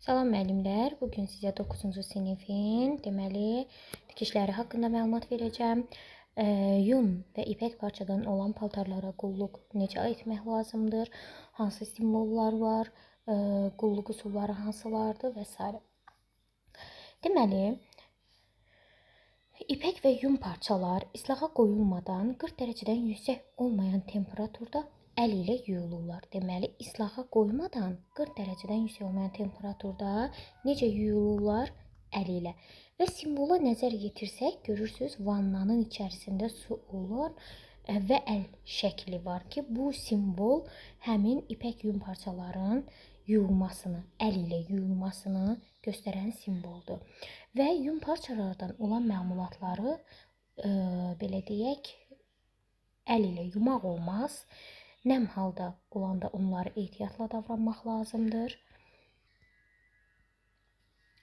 Salam müəllimlər, bugün sizə 9-cu sinifin deməli tikişləri haqqında məlumat verəcəm. Yun və ipək parçadan olan paltarlara qulluq necə etmək lazımdır, hansı simvollar var, qulluq üsulları hansılardır və s. Deməli, ipək və yun parçalar islaha qoyulmadan 40 dərəcədən yüksək olmayan temperaturda əl ilə yuyulurlar. Deməli, islaha qoymadan 40 dərəcədən yüksək olmayan temperaturda necə yuyulurlar? Əl ilə. Və simvola nəzər yetirsək, görürsünüz, vannanın içərisində su olur və əl şəkli var ki, bu simvol həmin ipək yun parçaların yuyulmasını, əl ilə yuyulmasını göstərən simvoldur. Və yun parçalardan olan məmulatları, belə deyək, əl ilə yumaq olmaz. Nəm halda olanda onları ehtiyatla davranmaq lazımdır.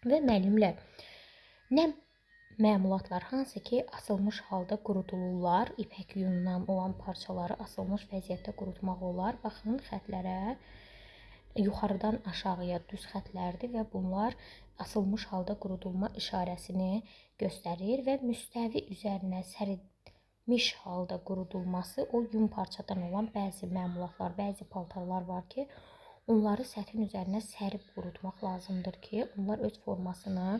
Və müəllimlər, nəm məmulatlar hansı ki, asılmış halda qurudulurlar, ipək yundan olan parçaları asılmış vəziyyətdə qurutmaq olar. Baxın, xətlərə yuxarıdan aşağıya düz xətlərdir və bunlar asılmış halda qurudulma işarəsini göstərir və müstəvi üzərinə sərilmiş halda qurudulması o yun parçadan olan bəzi məmulatlar, bəzi paltarlar var ki, onları səthin üzərinə sərib qurutmaq lazımdır ki, onlar öz formasını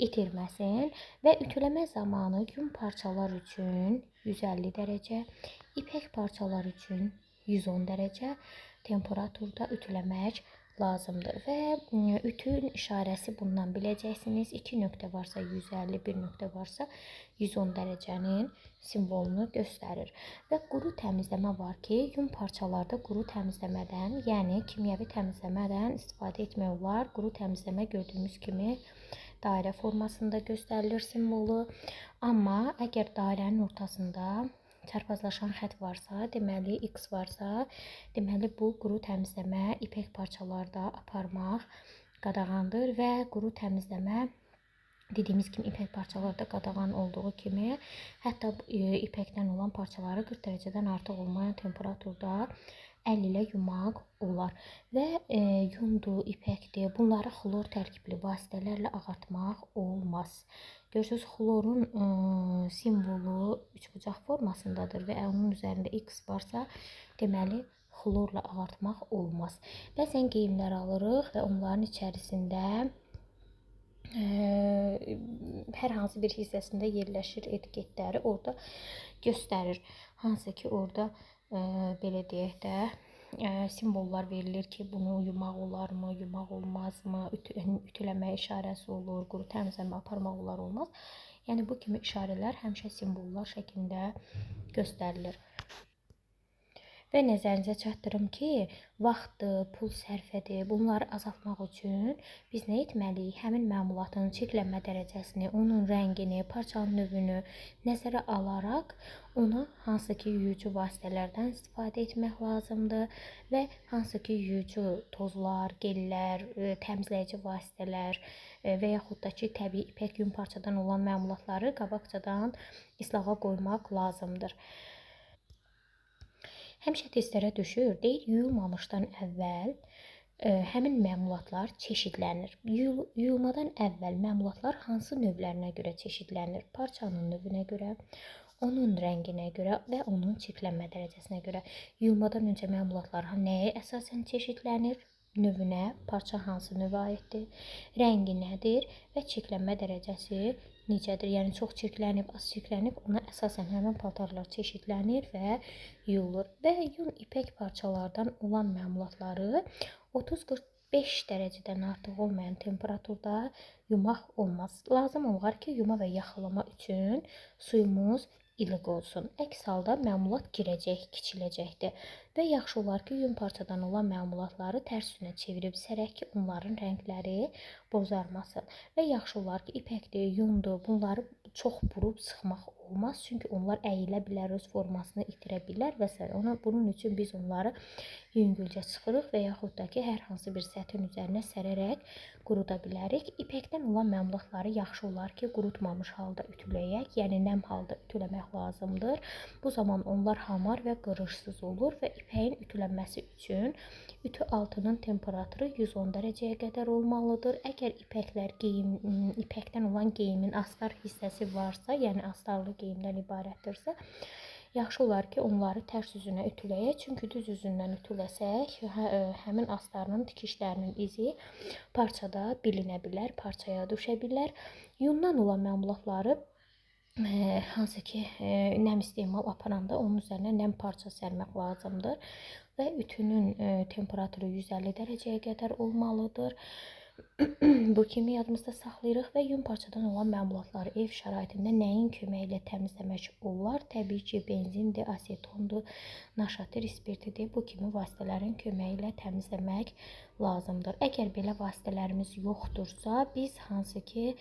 itirməsin. Və ütüləmə zamanı yun parçalar üçün 150 dərəcə, ipək parçalar üçün 110 dərəcə temperaturda ütüləmək lazımdır. Və ütünün işarəsi bundan biləcəksiniz. 2 nöqtə varsa 150, 1 nöqtə varsa 110 dərəcənin simvolunu göstərir. Və quru təmizləmə var ki, yun parçalarda quru təmizləmədən, yəni kimyəvi təmizləmədən istifadə etmək olar. Quru təmizləmə gördüyümüz kimi dairə formasında göstərilir simvolu. Amma əgər dairənin ortasında çarpazlaşan xətt varsa, deməli X varsa, deməli bu quru təmizləmə ipək parçalarda aparmaq qadağandır və quru təmizləmə dediyimiz kimi ipək parçalarda qadağan olduğu kimi, hətta ipəkdən olan parçaları 40 dərəcədən artıq olmayan temperaturda əl ilə yumaq olar. Və yundur, ipəkdir, bunları xlor tərkibli vasitələrlə ağartmaq olmaz. Görürsünüz, xlorun simvolu üçbucaq formasındadır və onun üzərində X varsa, deməli xlorla ağartmaq olmaz. Bəzən geyimlər alırıq və onların içərisində hər hansı bir hissəsində yerləşir etiketləri, orada göstərir. Hansı ki, orada belə deyək də, simvollar verilir ki, bunu yumaq olarmı, yumaq olmazmı, ütüləmə işarəsi olur, quru təmizləmə aparmaq olar, olmaz. Yəni, bu kimi işarələr həmişə simvollar şəklində göstərilir. Və nəzərinizə çatdırım ki, vaxtdır, pul sərfədir, bunları azaltmaq üçün biz nə etməliyik? Həmin məmulatın çirklənmə dərəcəsini, onun rəngini, parçanın növünü nəzərə alaraq ona hansı ki yuyucu vasitələrdən istifadə etmək lazımdır və hansı ki yuyucu tozlar, gellər, təmizləyici vasitələr və yaxud da ki, təbii ipək yun parçadan olan məmulatları qabaqcadan islaha qoymaq lazımdır. Həmişə testlərə düşür, deyir, yuyulmamışdan əvvəl həmin məmulatlar çeşidlənir. Yuyulmadan əvvəl məmulatlar hansı növlərinə görə çeşidlənir? Parçanın növünə görə, onun rənginə görə və onun çirklənmə dərəcəsinə görə. Yuyulmadan öncə məmulatlar nəyə əsasən çeşidlənir? Növünə, parça hansı növə aiddir, rəngi nədir və çirklənmə dərəcəsi necədir? Yəni, çox çirklənib, az çirklənib, ona əsasən həmin paltarlar çeşidlənir və yuyulur. Və yun ipək parçalardan olan məmulatları 30-45 dərəcədən artıq olmayan temperaturda yumaq olmaz. Lazım olar ki, yuma və yaxalama üçün suyumuz ilıq olsun. Əks halda məmulat girəcək, kiçiləcəkdir. Və yaxşı olar ki, yun parçadan olan məmulatları tərs üzünə çevirib sərək ki, onların rəngləri bozarmasın. Və yaxşı olar ki, ipəkdir, yundur, bunları çox burub sıxmaq olmaz. Çünki onlar əyilə bilər, öz formasını itirə bilər və s. Bunun üçün biz onları yüngülcə çıxırıq və yaxud da ki, hər hansı bir səthin üzərinə sərərək quruda bilərik. İpəkdən olan məmulatları yaxşı olar ki, qurutmamış halda ütüləyək, yəni nəm halda ütüləmək lazımdır. Bu zaman onlar hamar və qırışsız olur və ipəyin ütülənməsi üçün ütü altının temperaturu 110 dərəcəyə qədər olmalıdır. Əgər ipəkdən olan geyimin astar hissəsi varsa, yəni astarlı geyimdən ibarətdirsə, yaxşı olar ki, onları tərs üzünə ütüləyək. Çünki düz üzündən ütüləsək, həmin astarının tikişlərinin izi parçada bilinə bilər, parçaya düşə bilər. Yundan olan məmulatları hansı ki, nəm istemal aparanda onun üzərinə nəm parça sərmək lazımdır və ütünün temperaturu 150 dərəcəyə qədər olmalıdır. Bu kimi yadımızda saxlayırıq və yun parçadan olan məmulatları ev şəraitində nəyin köməyi ilə təmizləmək olar? Təbii ki, benzindir, asetondur, naşatir spirtidir. Bu kimi vasitələrin köməyi ilə təmizləmək lazımdır. Əgər belə vasitələrimiz yoxdursa, biz hansı ki,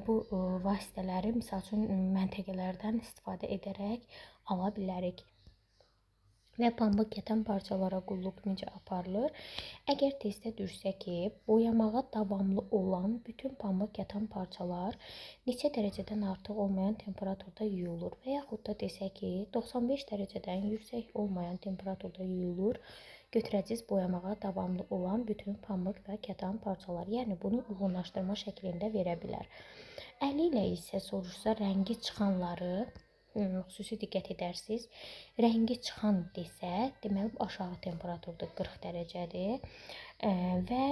bu vasitələri, misal üçün, məntəqələrdən istifadə edərək ala bilərik. Və pambıq kətan parçalara qulluq necə aparılır? Əgər testə düşsə ki, boyamağa davamlı olan bütün pambıq kətan parçalar neçə dərəcədən artıq olmayan temperaturda yuyulur və yaxud da desək ki, 95 dərəcədən yüksək olmayan temperaturda yuyulur, götürəcəyiz boyamağa davamlı olan bütün pambıq və kətan parçalar. Yəni, bunu uyğunlaşdırma şəklində verə bilər. Əli ilə isə soruşsa rəngi çıxanları, xüsusi diqqət edərsiniz. Rəngi çıxan desə, deməli bu aşağı temperaturda 40 dərəcədir və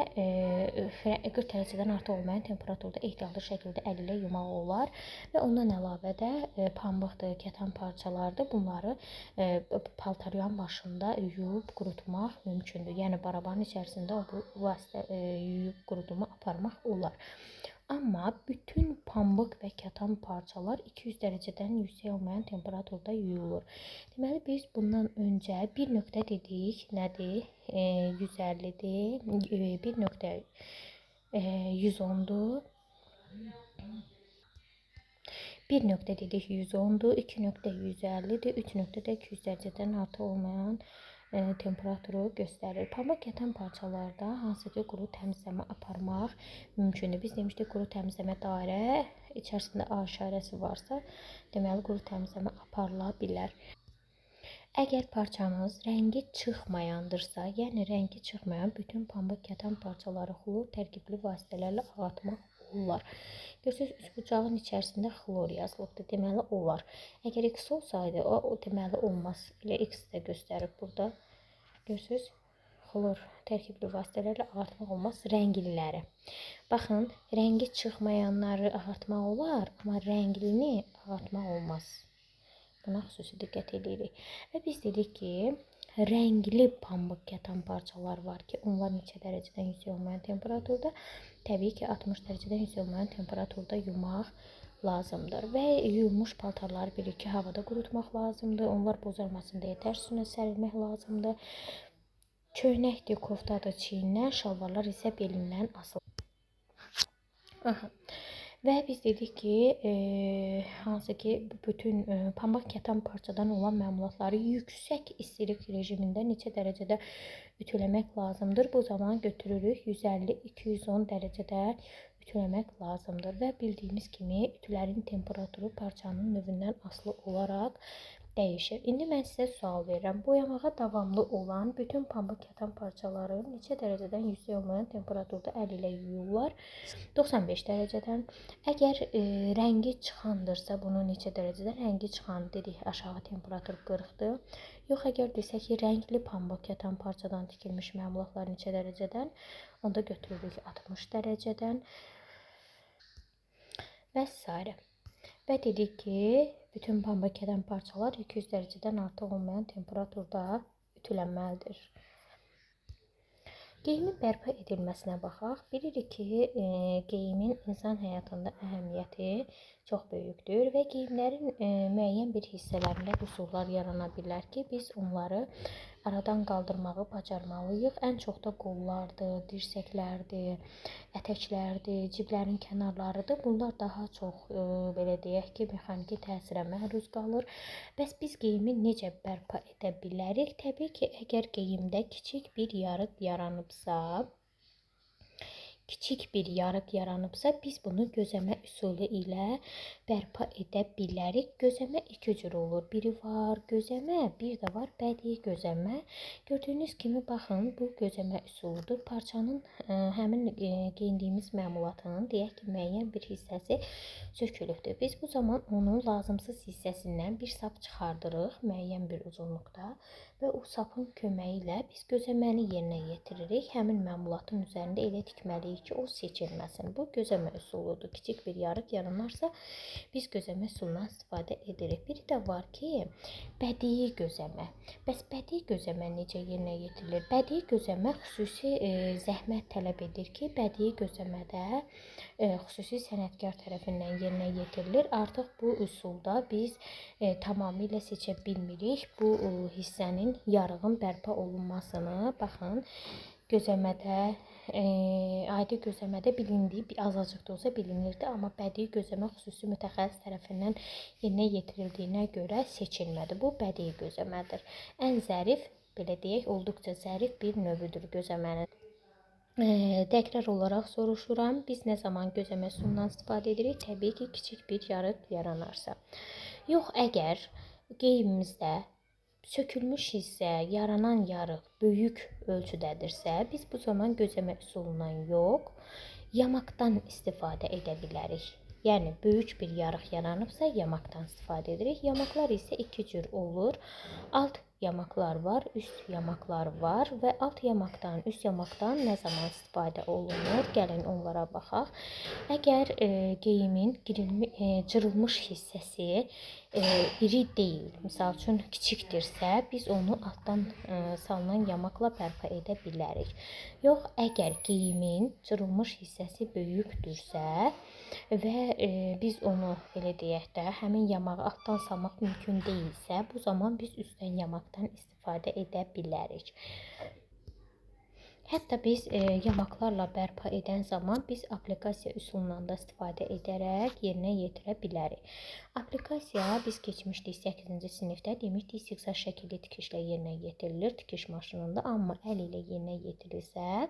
40 dərəcədən artıq olmayan temperaturda ehtiyatlı şəkildə əl ilə yumaq olar və ondan əlavə də pambıqdır, kətan parçalardır. Bunları paltar yuyan maşında yuyub qurutmaq mümkündür. Yəni barabanın içərisində bu vasitə yuyub qurutma aparmaq olar. Amma bütün pambıq və kətan parçalar 200 dərəcədən yüksək olmayan temperaturda yuyulur. Deməli, biz bundan öncə bir nöqtə dedik, nədir? 150-dir, bir nöqtə 110-dur. Bir nöqtə dedik 110-dur, 2 nöqtə 150-dir, 3 nöqtə də 200 dərəcədən artıq olmayan temperaturu göstərir. Pambıq kətan parçalarda hansı ki, quru təmizləmə aparmaq mümkündür. Biz demişdik, quru təmizləmə dairə içərisində A işarəsi varsa, deməli, quru təmizləmə aparıla bilər. Əgər parçamız rəngi çıxmayandırsa, yəni rəngi çıxmayan bütün pambıq kətan parçaları xlor tərkibli vasitələrlə ağartmaq olar. Görürsünüz, üçbucağın içərisində xlor yazılıbdır, deməli olar. Əgər X olsaydı, o deməli olmaz. Elə X də göstərib burada. Görürsünüz, xlor tərkibli vasitələrlə ağartmaq olmaz rəngliləri. Baxın, rəngi çıxmayanları ağartmaq olar, amma rənglini ağartmaq olmaz. Buna xüsusi diqqət edirik. Və biz dedik ki, rəngli pambıq kətan parçalar var ki, onlar neçə dərəcədən yüksək olmayan temperaturda, təbii ki, 60 dərəcədən yüksək olmayan temperaturda yumaq lazımdır. Və yuyulmuş paltarları bir-iki havada qurutmaq lazımdır. Onlar bozarmasın deyə tərs üstünə sərilmək lazımdır. Köynəkdir, koftadır çiyindən, şalvarlar isə belindən asılır. Aha. Və biz dedik ki, hansı ki, bütün pambıq kətan parçadan olan məmulatları yüksək istilik rejimində neçə dərəcədə ütüləmək lazımdır. Bu zaman götürürük 150-210 dərəcədə ütüləmək lazımdır. Və bildiyimiz kimi ütülərin temperaturu parçanın növündən asılı olaraq dəyişir. İndi mən sizə sual verirəm. Boyamağa davamlı olan bütün pambıq kətan parçaları neçə dərəcədən yüksək olmayan temperaturda əl ilə yuyurlar? 95 dərəcədən. Əgər rəngi çıxandırsa, bunu neçə dərəcədən? Rəngi çıxan dedik, aşağı temperatur 40-dır. Yox, əgər desək ki, rəngli pambıq kətan parçadan tikilmiş məmulatlar neçə dərəcədən? Onda götürürük 60 dərəcədən və s. Və dedik ki, bütün pambıq kətan parçalar 200 dərəcədən artıq olmayan temperaturda ütülənməlidir. Geyimin bərpa edilməsinə baxaq. Bilirik ki, geyimin insan həyatında əhəmiyyəti çox böyükdür və geyimlərin müəyyən bir hissələrində qüsurlar yarana bilər ki, biz onları aradan qaldırmağı bacarmalıyıq. Ən çox da qollardır, dirsəklərdir, ətəklərdir, ciblərin kənarlarıdır. Bunlar daha çox belə deyək ki, mexaniki təsirə məruz qalır. Bəs biz geyimi necə bərpa edə bilərik? Təbii ki, əgər geyimdə kiçik bir yarıq yaranıbsa, biz bunu gözəmə üsulu ilə bərpa edə bilərik. Gözəmə iki cür olur. Biri var gözəmə, bir də var bədii gözəmə. Gördüyünüz kimi, baxın, bu gözəmə üsuludur. Parçanın həmin geyindiyimiz məmulatın, deyək ki, müəyyən bir hissəsi sökülübdür. Biz bu zaman onun lazımsız hissəsindən bir sap çıxardırıq müəyyən bir uzunluqda və o sapın köməyi ilə biz gözəməni yerinə yetiririk. Həmin məmulatın üzərində elə tikməliyik ki, o seçilməsin. Bu gözəmə üsuludur. Kiçik bir yarıq yaranarsa, biz gözəmə üsulundan istifadə edirik. Biri də var ki, bədii gözəmə. Bəs bədii gözəmə necə yerinə yetirilir? Bədii gözəmə xüsusi zəhmət tələb edir ki, bədii gözəmədə xüsusi sənətkar tərəfindən yerinə yetirilir. Artıq bu üsulda biz tamamilə seçə bilmirik bu hissənin, yarığın bərpa olunmasını. Baxın, gözəmədə, adi gözəmədə bilindiyi, azacıq da olsa bilinirdi, amma bədii gözəmə xüsusi mütəxəssis tərəfindən yerinə yetirildiyinə görə seçilmədi. Bu bədii gözəmədir. Ən zərif, belə deyək, olduqca zərif bir növüdür gözəmənin. Təkrar olaraq soruşuram, biz nə zaman gözəmə üsulundan istifadə edirik? Təbii ki, kiçik bir yarıq yaranarsa. Yox, əgər geyimimizdə sökülmüş hissə, yaranan yarıq böyük ölçüdədirsə, biz bu zaman gözəmə üsulundan yox, yamaqdan istifadə edə bilərik. Yəni, böyük bir yarıq yaranıbsa, yamaqdan istifadə edirik. Yamaqlar isə iki cür olur. Alt yamaqlar var, üst yamaqlar var və alt yamaqdan, üst yamaqdan nə zaman istifadə olunur? Gəlin onlara baxaq. Əgər geyimin cırılmış hissəsi iri deyil, misal üçün kiçikdirsə, biz onu altdan salınan yamaqla bərpa edə bilərik. Yox, əgər geyimin cırılmış hissəsi böyükdürsə və biz onu, belə deyək də, həmin yamağı altdan salmaq mümkün deyilsə, bu zaman biz üstdən yamaqdan istifadə edə bilərik. Hətta biz yamaqlarla bərpa edən zaman biz aplikasiya üsulundan da istifadə edərək yerinə yetirə bilərik. Aplikasiya biz keçmişdik 8-ci sinifdə, demişdik zikzaq şəkilli tikişlə yerinə yetirilir tikiş maşınında, amma əl ilə yerinə yetirilsə,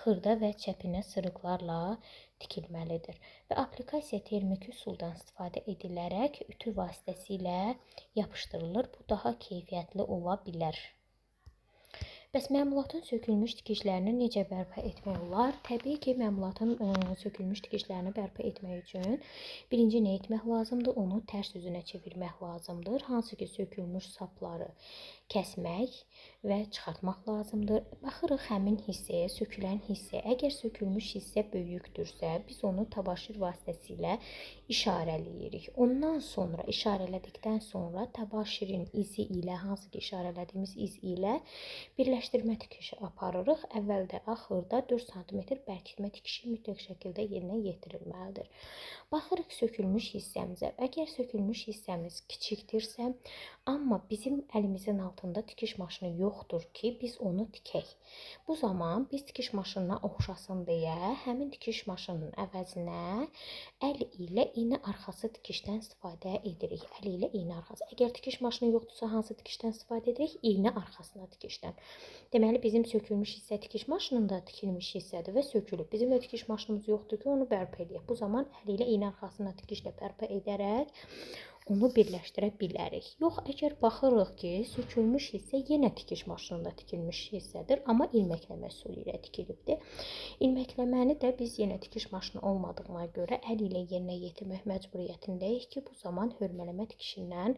xırda və çəpinə sırıqlarla tikilməlidir. Və aplikasiya termiki üsuldan istifadə edilərək ütü vasitəsilə yapışdırılır. Bu daha keyfiyyətli ola bilər. Bəs məmulatın sökülmüş tikişlərini necə bərpa etmək olar? Təbii ki, məmulatın sökülmüş tikişlərini bərpa etmək üçün birinci nə etmək lazımdır? Onu tərs üzünə çevirmək lazımdır. Hansı ki, sökülmüş sapları kəsmək və çıxartmaq lazımdır. Baxırıq həmin hissəyə, sökülən hissəyə. Əgər sökülmüş hissə böyükdürsə, biz onu təbaşir vasitəsilə işarələyirik. Ondan sonra, işarələdikdən sonra təbaşirin izi ilə, hansı ki, işarələdiyimiz iz ilə birləşdirmə tikişi aparırıq. Əvvəldə, axırda 4 sm bərkitmə tikişi mütləq şəkildə yerinə yetirilməlidir. Baxırıq sökülmüş hissəmizə. Əgər sökülmüş hissəmiz kiçikdirsə, amma bizim əlimizin altında tikiş maşını yoxdur ki, biz onu tikək. Bu zaman biz tikiş maşınına oxşasın deyə həmin tikiş maşınının əvəzinə əl ilə iynə arxası tikişdən istifadə edirik. Əl ilə iynə arxası. Əgər tikiş maşını yoxdursa, hansı tikişdən istifadə edirik? İynə arxasına tikişdən. Deməli, bizim sökülmüş hissə tikiş maşınında tikilmiş hissədir və sökülüb. Bizim də tikiş maşınımız yoxdur ki, onu bərpa edək. Bu zaman əl ilə iynə arxasına tikişlə bərpa edərək onu birləşdirə bilərik. Yox, əgər baxırıq ki, sökülmüş hissə yenə tikiş maşınında tikilmiş hissədir, amma ilməkləmə üsulu ilə tikilibdir. İlməkləməni də biz yenə tikiş maşını olmadığına görə əl ilə yerinə yetirmək məcburiyyətindəyik ki, bu zaman hörmələmə tikişindən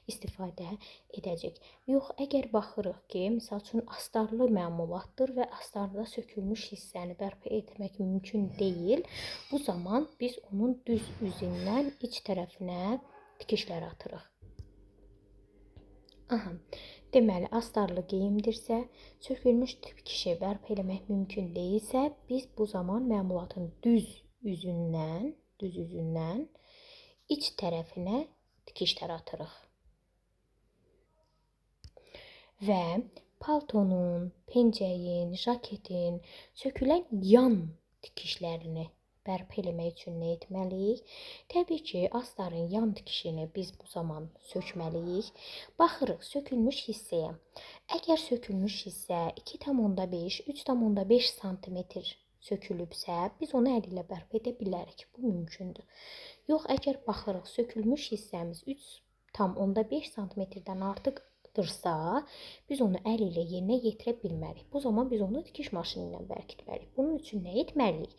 istifadə edəcək. Yox, əgər baxırıq ki, misal üçün astarlı məmulatdır və astarda sökülmüş hissəni bərpa etmək mümkün deyil, bu zaman biz onun düz üzündən iç tərəfinə tikişlər atırıq. Aha, deməli, astarlı geyimdirsə, sökülmüş tikişi bərpa eləmək mümkün deyilsə, biz bu zaman məmulatın düz üzündən iç tərəfinə tikişlər atırıq. Və Paltonun, pencəyin, jaketin sökülən yan tikişlərini bərpa eləmək üçün nə etməliyik? Təbii ki, astarın yan tikişini biz bu zaman sökməliyik. Baxırıq sökülmüş hissəyə. Əgər sökülmüş hissə 2,5, 3,5 sm sökülübsə, biz onu əl ilə bərpa edə bilərik. Bu mümkündür. Yox, əgər baxırıq sökülmüş hissəmiz 3,5 sm-dən artıqdırsa, biz onu əl ilə yerinə yetirə bilmərik. Bu zaman biz onu tikiş maşını ilə bərkitməliyik. Bunun üçün nə etməliyik?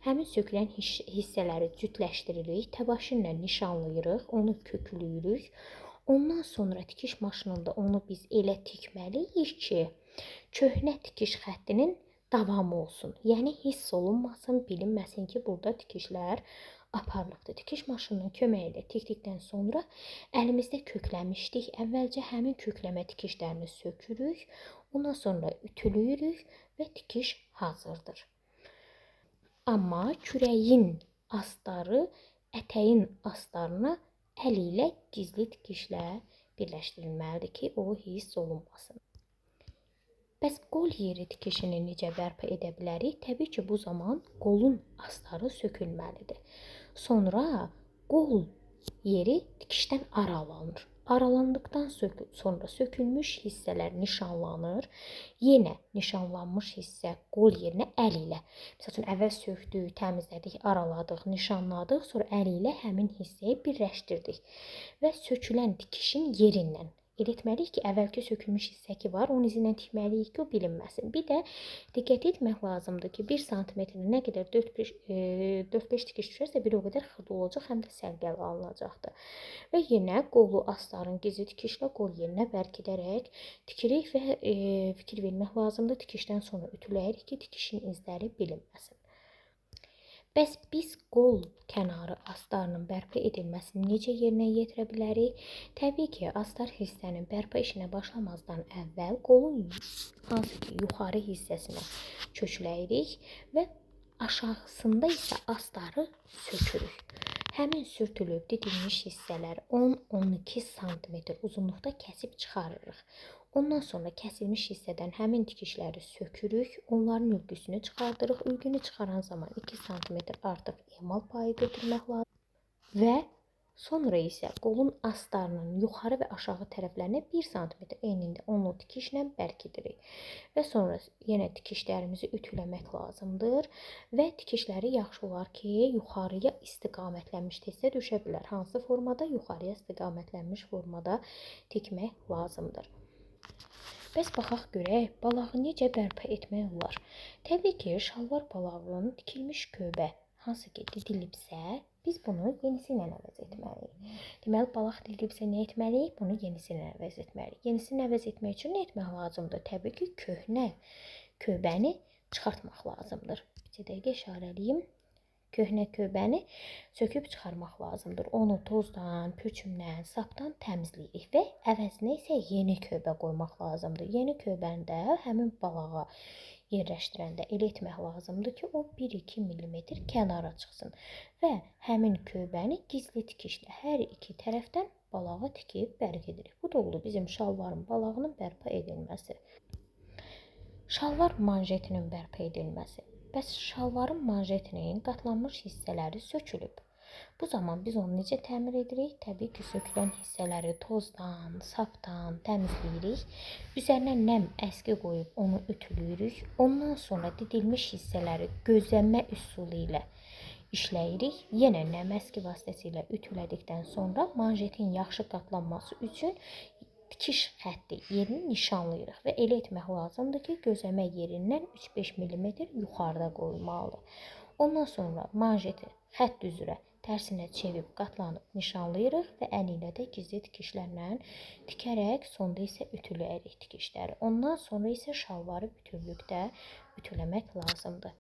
Həmin sökülən hissələri cütləşdiririk, təbaşir ilə nişanlayırıq, onu kökləyirik. Ondan sonra tikiş maşınında onu biz elə tikməliyik ki, köhnə tikiş xəttinin davamı olsun. Yəni hiss olunmasın, bilinməsin ki, burada tikişlər aparılıbdır. Tikiş maşınının köməyi ilə tikdikdən sonra əlimizdə kökləmişdik. Əvvəlcə həmin kökləmə tikişlərini sökürük, ondan sonra ütülüyürük və tikiş hazırdır. Amma kürəyin astarı ətəyin astarına əl ilə gizli tikişlə birləşdirilməlidir ki, o hiss olunmasın. Bəs qol yeri tikişini necə bərpa edə bilərik? Təbii ki, bu zaman qolun astarı sökülməlidir. Sonra qol yeri tikişdən aralanır. Aralandıqdan sonra sökülmüş hissələr nişanlanır. Yenə nişanlanmış hissə qol yerinə əl ilə. Məsəl üçün, əvvəl sökdük, təmizlədik, araladıq, nişanladıq, sonra əl ilə həmin hissəyi birləşdirdik və sökülən tikişin yerindən elə etməliyik ki, əvvəlki sökülmüş hissə ki var, onun izi ilə tikməliyik ki, o bilinməsin. Bir də diqqət etmək lazımdır ki, 1 sm-ə nə qədər 4-5 tikiş düşərsə, bir o qədər xırda olacaq, həm də səliqəli alınacaqdır. Və yenə qolu astarın gizli tikişlə qol yerinə bərkidərək tikirik və fikir vermək lazımdır. Tikişdən sonra ütüləyirik ki, tikişin izləri bilinməsin. Bəs biz qol kənarı astarının bərpa edilməsini necə yerinə yetirə bilərik? Təbii ki, astar hissənin bərpa işinə başlamazdan əvvəl qolun hansı ki yuxarı hissəsinə kökləyirik və aşağısında isə astarı sökürük. Həmin sürtülüb didilmiş hissələr 10-12 sm uzunluqda kəsib çıxarırıq. Ondan sonra kəsilmiş hissədən həmin tikişləri sökürük, onların ülgüsünü çıxardırıq. Ülgünü çıxaran zaman 2 sm artıq emal payı götürmək lazımdır və sonra isə qolun astarının yuxarı və aşağı tərəflərinə 1 sm enində onlu tikişlə bərkidirik. Və sonra yenə tikişlərimizi ütüləmək lazımdır və tikişləri yaxşı olar ki, yuxarıya istiqamətlənmiş hissə düşə bilər. Hansı formada? Yuxarıya istiqamətlənmiş formada tikmək lazımdır. Bəs baxaq görək, balağı necə bərpa etmək olar? Təbii ki, şalvar balağının tikilmiş köbə hansı ki didilibsə, biz bunu yenisi ilə əvəz etməliyik. Deməli, balaq didilibsə nə etməliyik? Bunu yenisi ilə əvəz etməliyik. Yenisini əvəz etmək üçün nə etmək lazımdır? Təbii ki, köhnə köbəni çıxartmaq lazımdır. Bir dəqiqə işarələyim. Köhnə köbəni söküb çıxarmaq lazımdır. Onu tozdan, pürçümdən, sapdan təmizləyirik və əvəzinə isə yeni köbə qoymaq lazımdır. Yeni köbəni də həmin balağa yerləşdirəndə elə etmək lazımdır ki, o 1-2 mm kənara çıxsın və həmin köbəni gizli tikişlə hər iki tərəfdən balağa tikib bərk edirik. Bu da oldu bizim şalvarın balağının bərpa edilməsi. Şalvar manjetinin bərpa edilməsi. Bəs şalvarın manjetinin qatlanmış hissələri sökülüb. Bu zaman biz onu necə təmir edirik? Təbii ki, sökülən hissələri tozdan, sapdan təmizləyirik. Üzərinə nəm əski qoyub onu ütülüyürük. Ondan sonra didilmiş hissələri gözləmə üsulu ilə işləyirik. Yenə nəm əski vasitəsilə ütülədikdən sonra manjetin yaxşı qatlanması üçün tikiş xətti yerini nişanlayırıq və elə etmək lazımdır ki, gözləmə yerindən 3-5 mm yuxarıda qoyulmalıdır. Ondan sonra manjeti xətt üzrə tərsinə çevirib qatlanıb nişanlayırıq və əl ilə də gizli tikişlərlə tikərək sonda isə ütüləyirik tikişləri. Ondan sonra isə şalvarı bütövlükdə ütüləmək lazımdır.